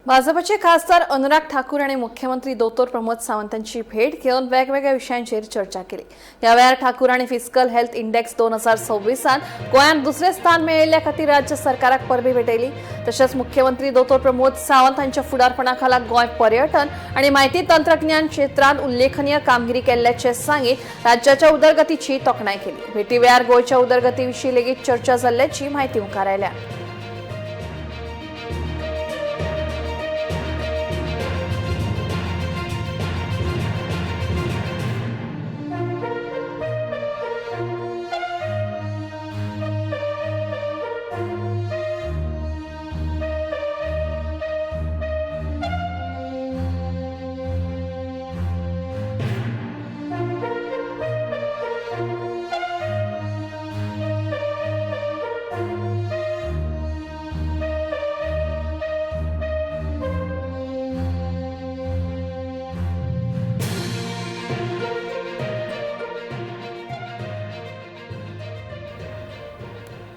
भाजपचे खासदार अनुराग ठाकूर आनी मुख्यमंत्री दोतोर प्रमोद सावंत हांची भेट घेवन वेगवेगळ्या विशयांचेर चर्चा केली. ह्या वेळार ठाकूर हांणी फिस्कल हेल्थ इंडेक्स 2026 गोंयांत दुसरें स्थान मेळिल्ल्या खातीर राज्य सरकाराक परबी भेटयली. तशेंच मुख्यमंत्री दोतोर प्रमोद सावंत हांच्या फुडारपणा खाला गोंय पर्यटन आनी माहिती तंत्रज्ञान क्षेत्रांत उल्लेखनीय कामगिरी केल्ल्याचें सांगीत राज्याच्या उदरगतीची तोखणाय केली. भेटी वेळार गोंयच्या उदरगती विशीं लेगीत चर्चा जाल्ल्याची म्हायती मुखार आयल्या.